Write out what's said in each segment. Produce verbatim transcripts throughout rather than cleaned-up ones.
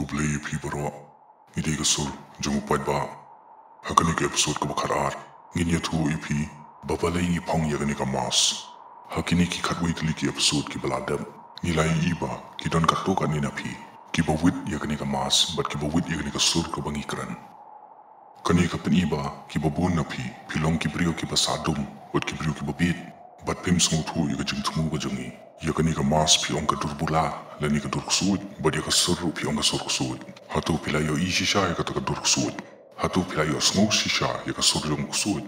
Khublei ïa phi baroh. Ngi dei ka sur jong u paidbah. Ha kane ka episode kaba khatar ngin ïathuh ïa phi ba balei ngi phong ïa kane ka mass. Ha kine ki khatwei tylli ki episode kiba la dep, ngi la ïohi ba ki don katto katne na phi kiba wit ïa kane ka mass bad kiba wit ïa kane ka sur kaba ngi kren. Kane ka pyni ba kiba bun na phi, phi long ki briew kiba sah dum bad ki briew kiba bieit, bad phim sngewthuh ïa ka jingthmu ka jong ngi. Ïa kane ka mass phi ong ka dur bula lane ka dur ksuid, bad ïa ka sur ruh phi ong ka sur ksuid. Hato phi la ïohi shisha ïa kata ka dur ksuid? Hato phi la ïohsngew shisha ïa ka sur jong u ksuid?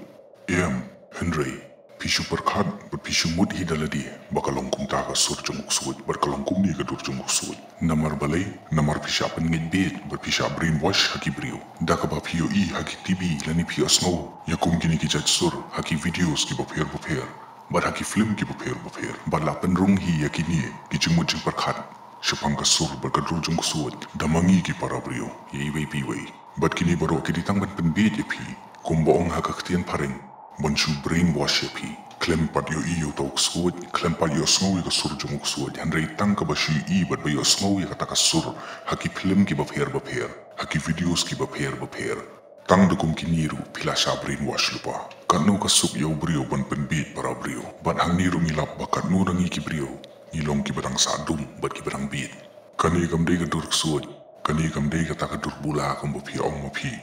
Em, hynrei phi shu pyrkhat bad phi shu mut hi da lade ba ka long kumta ka sur jong u ksuid bad ka long kumne ka dur jong u ksuid. Namar balei? Namar phi shah pynngeit bieit bad phi shah brainwash ha ki briew da kaba phi ïohi ha ki T V lane phi ïohsngew ïa kum kine ki jait sur ha ki videos kiba pher bapher bad ha ki film kiba pher bapher, bad la pynrung hi ïa kine ki jingmut jingpyrkhat shaphang ka sur bad ka dur jong u ksuid da ma ngi ki para briew ïa iwei pa iwei. Bad kine baroh ki dei tang ban pynbieit ïa phi, kumba ong ha ka ktien phareng, ban shu brainwash ïa phi. Khlem pat ïohi ïa uta u ksuid, khlem pat ïohsngew ïa ka sur jong u ksuid, hynrei tang kaba shu ïohi bad ba ïohsngew ïa kata ka sur ha ki film kiba pher bapher, ha ki videos kiba pher bapher, tang da kum kine ruh phi la shah brainwash lypa. Katno ka suk ïa u briew ban pynbieit para briew. Bad hangne ruh ngi lap ba katno na ngi ki briew ngi long kiba dang sah dum bad kiba dang bieit. Kane kam dei ka dur ksuid, kane kam dei kata ka dur bula kumba phi ong ma phi.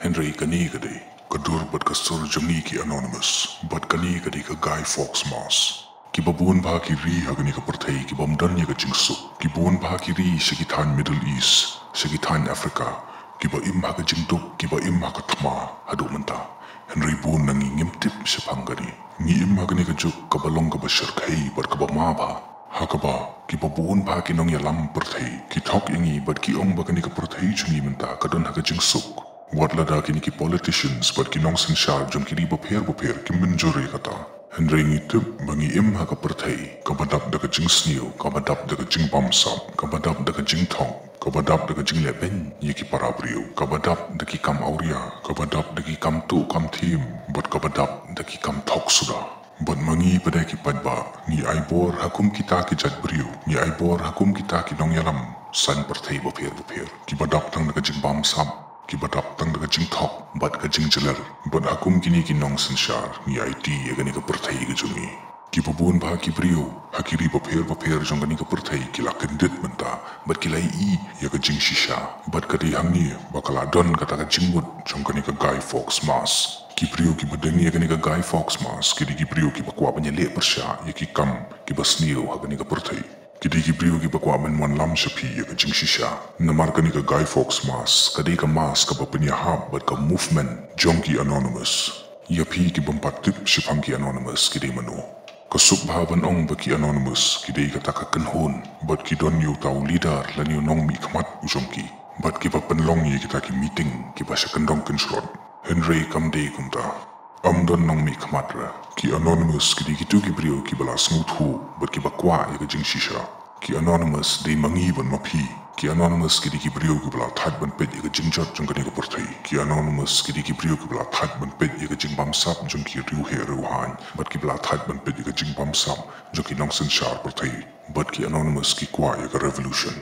Hynrei kane ka dei ka dur bad ka sur jong ngi ki Anonymous, bad kane ka dei ka Guy Fawkes mass. Kiba bun bha ki ri ha kane ka pyrthei ki bym don ïa ka jingsuk. Ki bun bha ki ri sha ki thaiñ Middle East, sha ki thaiñ Africa, kiba im ha ka jingduk, kiba im ha ka thma haduh mynta. Hynrei bun na ngi ngim tip shaphang kane. Ngi im ha kane ka juk kaba long kaba shyrkhei bad kaba ma bha, ha kaba kiba bun bha ki nongïalam pyrthei ki thok ïa ngi bad ki ong ba kane ka pyrthei jong ngi mynta ka don ha ka jingsuk. Wat lada kine ki politicians bad ki nongsynshar jong ki ri bapher bapher kim mynjur ïa kata, hynrei ngi tip ba ngi im ha ka pyrthei kaba dap da ka jingsniew, kaba dap da ka jingbamsap, kaba dap da ka jingthok, kaba dap da ka jinglehbeiñ ïa ki para briew, kaba dap da ki kam awria, kaba dap da ki kam tuh kam thiem, bad kaba dap da ki kam thok suda. Bad ma ngi pat ki paidbah ngi ai bor ha kum kita ki jait briew, ngi ai bor ha kum kita ki nongïalam saiñ pyrthei bapher bapher, kiba dap tang da ka jingbamsap, kiba dap tang da ka jingthok bad ka jingjyller. Bad ha kum kine ki nongsynshar ngi aiti ïa kane ka pyrthei ka jong ngi. Kiba bun bha ki briew ha ki ri bapher bapher jong kane ka pyrthei ki la kyndit mynta bad ki la ïohi ïa ka jingshisha. Bad ka dei hangne ba ka la don kata ka jingmut jong kane ka Guy Fawkes mass. Ki briew kiba deng ïa kane ka Guy Fawkes mass ki dei ki briew kiba kwah ban ïaleh pyrshah ïa ki kam kiba sniew ha kane ka pyrthei. Ki dei ki briew kiba kwah ban wanlam sha phi ïa ka jingshisha. Namar kane ka Guy Fawkes mass ka dei ka mass kaba pynïahap bad ka movement jong ki Anonymous. Ïa phi ki bym pat tip shaphang ki Anonymous ki dei mano, ka suk bha ban ong ba ki Anonymous ki dei kata ka kynhun bad ki don ïa uta u leader lane u nongmihkhmat u jong ki, bad kiba pynlong ïa kita ki meeting kiba sha kyndong kynshlot. Hynrei kam dei kumta. Ym don nongmihkhmat re. Ki Anonymous ki dei kito ki briew kiba la sngewthuh bad kiba kwah ïa ka jingshisha. Ki Anonymous dei ma ngi bad ma phi. Ki Anonymous ki dei ki briew kiba la thait ban peit ïa ka jingjot jong kane ka pyrthei. Ki Anonymous ki dei ki briew kiba la thait ban peit ïa ka jingbamsap jong ki riewheh riewhaiñ, bad kiba la thait ban peit ïa ka jingbamsap jong ki nongsynshar pyrthei. Bad ki Anonymous ki kwah ïa ka revolution,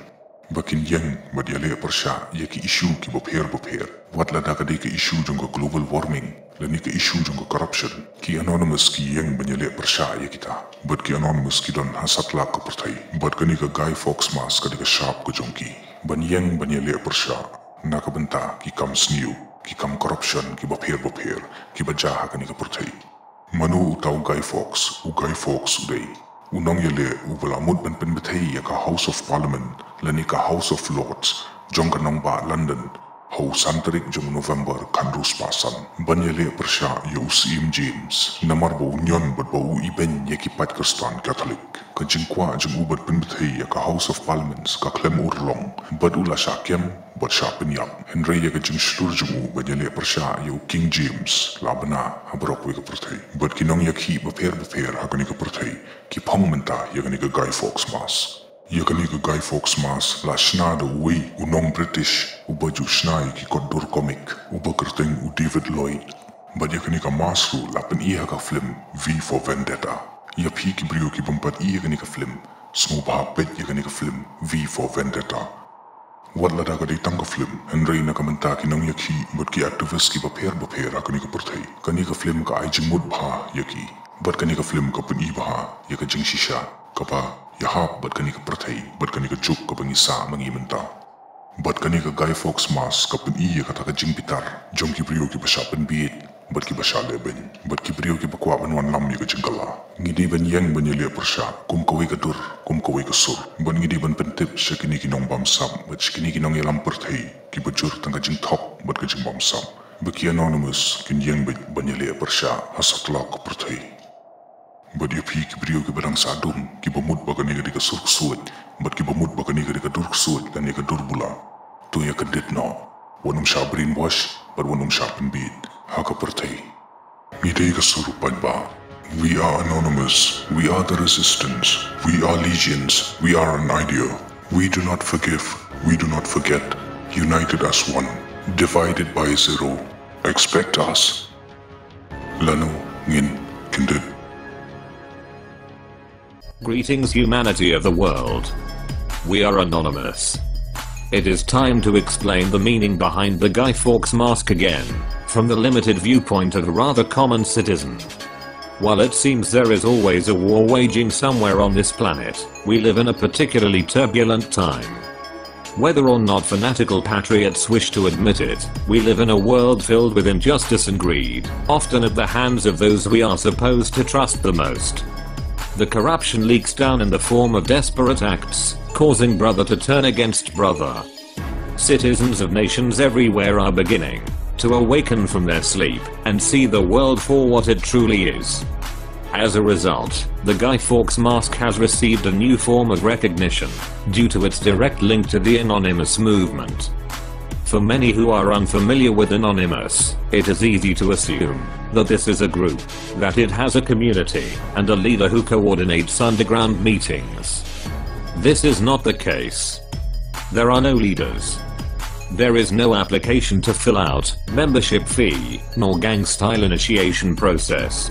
ba kin ïeng bad ïaleh pyrshah ïa ki issue kiba pher bapher. Wat lada ka dei ka issue jong ka global warming, lane ka issue jong ka corruption, ki Anonymous ki ïeng ban ïaleh pyrshah ïa kita. Bad ki Anonymous ki don ha satlak ka pyrthei. Bad kane ka Guy Fawkes mass ka dei ka shap ka jong ki ban ïeng ban ïaleh pyrshah na ka bynta ki kam sniew, ki kam corruption kiba pher bapher kiba jia ha kane ka pyrthei. Mano uta u Guy Fawkes? U Guy Fawkes u dei u nongïaleh uba la mut ban pynbthei ïa ka House of Parliament lane ka House of Lords jong ka nongbah London ha u san tarik jong November khatar spah san, ban ïaleh pyrshah ïa u Syiem James namar ba u ñion bad ba u ibeiñ ïa ki paid Khristan Katholik. Ka jingkwah jong u ban pynbthei ïa ka House of Parliament ka khlem urlong, bad u la shah kem bad shah pynïap. Hynrei ïa ka jingshlur jong u ban ïaleh pyrshah ïa u King James la bna ha baroh kawei ka pyrthei. Bad ki nongïakhih bapher bapher ha kane ka pyrthei ki phong mynta ïa kane ka Guy Fawkes mass. Ïa kane ka Guy Fawkes mass la shna da uwei u nong British uba ju shna ïa ki kot dur comic, uba kyrteng u David Lloyd. Bad ïa kane ka mass ruh la pyni ha ka film V for Vendetta. Ïa phi ki briew ki bym pat i ïa kane ka film, sngewbha peit ïa kane ka film V for Vendetta. Wat lada ka dei tang ka film, hynrei na ka bynta ki nongïakhih bad ki activist kiba pher bapher ha kane ka pyrthei, kane ka film ka ai jingmut bha ïa ki. Bad kane ka film ka pyni bha ïa ka jingshisha kaba ïahap bad kane ka pyrthei bad kane ka juk kaba ngi sah ma ngi mynta. Bad kane ka Guy Fawkes Mask ka pyni ïa kata ka jingbitar jong ki briew kiba shah pynbieit bad kiba shah lehbeiñ, bad ki briew kiba kwah ban wanlam ïa ka jingkylla. Ngi dei ban ïeng ban ïaleh pyrshah kum kawei ka dur, kum kawei ka sur, bad ngi dei ban pyntip sha kine ki nongbamsap bad sha kine ki nongïalam pyrthei kiba jur tang ka jingthok bad ka jingbamsap, ba ki Anonymous kin ïeng beit ban ïaleh pyrshah ha satlak ka pyrthei. Bad ïa phi ki briew kiba dang sah dum, kiba mut ba kane ka dei ka sur ksuid bad kiba mut ba kane ka dei ka dur ksuid lane ka dur bula, to ïa kyndit noh. Wat nym shah brainwash bad wat nym shah pynbieit ha ka pyrthei. Ngi dei ka sur paidbah. We are Anonymous. We are the resistance. We are legions. We are an idea. We do not forgive. We do not forget. United as one. Divided by zero. Expect us. Lano ngin kyndit. Greetings, humanity of the world. We are Anonymous. It is time to explain the meaning behind the Guy Fawkes Mask again, from the limited viewpoint of a rather common citizen. While it seems there is always a war waging somewhere on this planet, we live in a particularly turbulent time. Whether or not fanatical patriots wish to admit it, we live in a world filled with injustice and greed, often at the hands of those we are supposed to trust the most. The corruption leaks down in the form of desperate acts, causing brother to turn against brother. Citizens of nations everywhere are beginning to awaken from their sleep and see the world for what it truly is. As a result, the Guy Fawkes Mask has received a new form of recognition due to its direct link to the Anonymous movement. For many who are unfamiliar with Anonymous, it is easy to assume that this is a group, that it has a community and a leader who coordinates underground meetings. This is not the case. There are no leaders. There is no application to fill out, membership fee, nor gang style initiation process.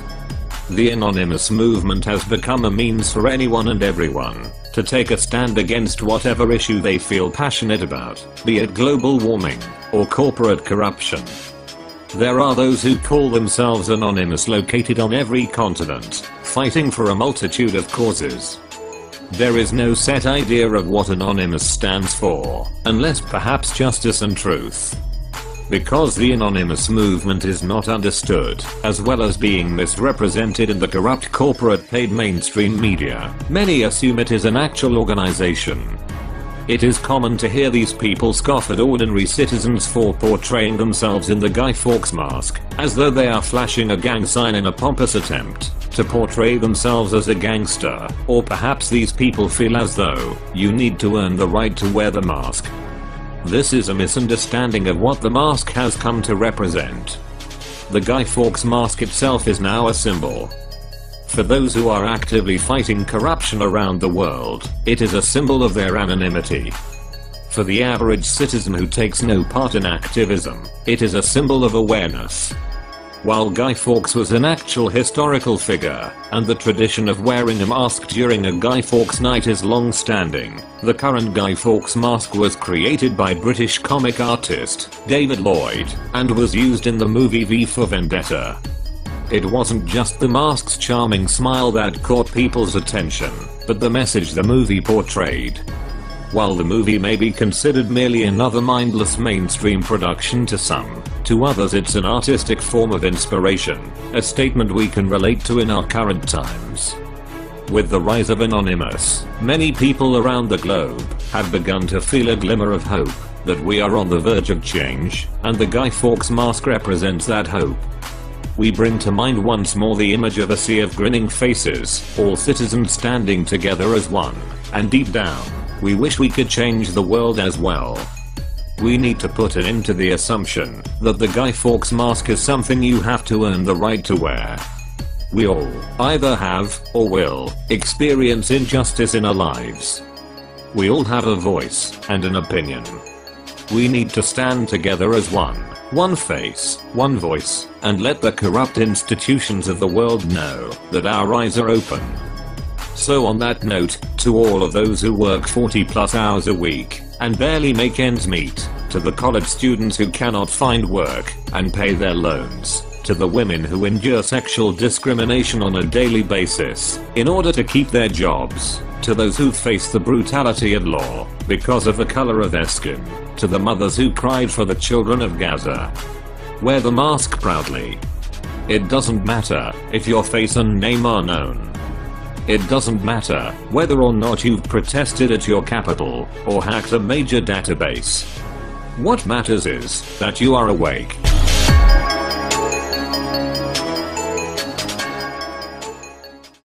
The Anonymous movement has become a means for anyone and everyone to take a stand against whatever issue they feel passionate about, be it global warming or corporate corruption. There are those who call themselves Anonymous located on every continent, fighting for a multitude of causes. There is no set idea of what Anonymous stands for, unless perhaps justice and truth. Because the Anonymous movement is not understood, as well as being misrepresented in the corrupt corporate paid mainstream media, many assume it is an actual organization. It is common to hear these people scoff at ordinary citizens for portraying themselves in the Guy Fawkes mask, as though they are flashing a gang sign in a pompous attempt to portray themselves as a gangster, or perhaps these people feel as though you need to earn the right to wear the mask. This is a misunderstanding of what the mask has come to represent. The Guy Fawkes mask itself is now a symbol. For those who are actively fighting corruption around the world, it is a symbol of their anonymity. For the average citizen who takes no part in activism, it is a symbol of awareness. While Guy Fawkes was an actual historical figure, and the tradition of wearing a mask during a Guy Fawkes night is long standing, the current Guy Fawkes mask was created by British comic artist David Lloyd, and was used in the movie V for Vendetta. It wasn't just the mask's charming smile that caught people's attention, but the message the movie portrayed. While the movie may be considered merely another mindless mainstream production to some, to others it's an artistic form of inspiration, a statement we can relate to in our current times. With the rise of Anonymous, many people around the globe have begun to feel a glimmer of hope that we are on the verge of change, and the Guy Fawkes mask represents that hope. We bring to mind once more the image of a sea of grinning faces, all citizens standing together as one, and deep down, we wish we could change the world as well. We need to put an end to the assumption that the Guy Fawkes mask is something you have to earn the right to wear. We all either have, or will, experience injustice in our lives. We all have a voice and an opinion. We need to stand together as one, one face, one voice, and let the corrupt institutions of the world know that our eyes are open. So on that note, to all of those who work forty plus hours a week and barely make ends meet, to the college students who cannot find work and pay their loans, to the women who endure sexual discrimination on a daily basis in order to keep their jobs, to those who face the brutality of law because of the color of their skin, to the mothers who cried for the children of Gaza. Wear the mask proudly. It doesn't matter if your face and name are known. It doesn't matter whether or not you've protested at your capital or hacked a major database. What matters is that you are awake.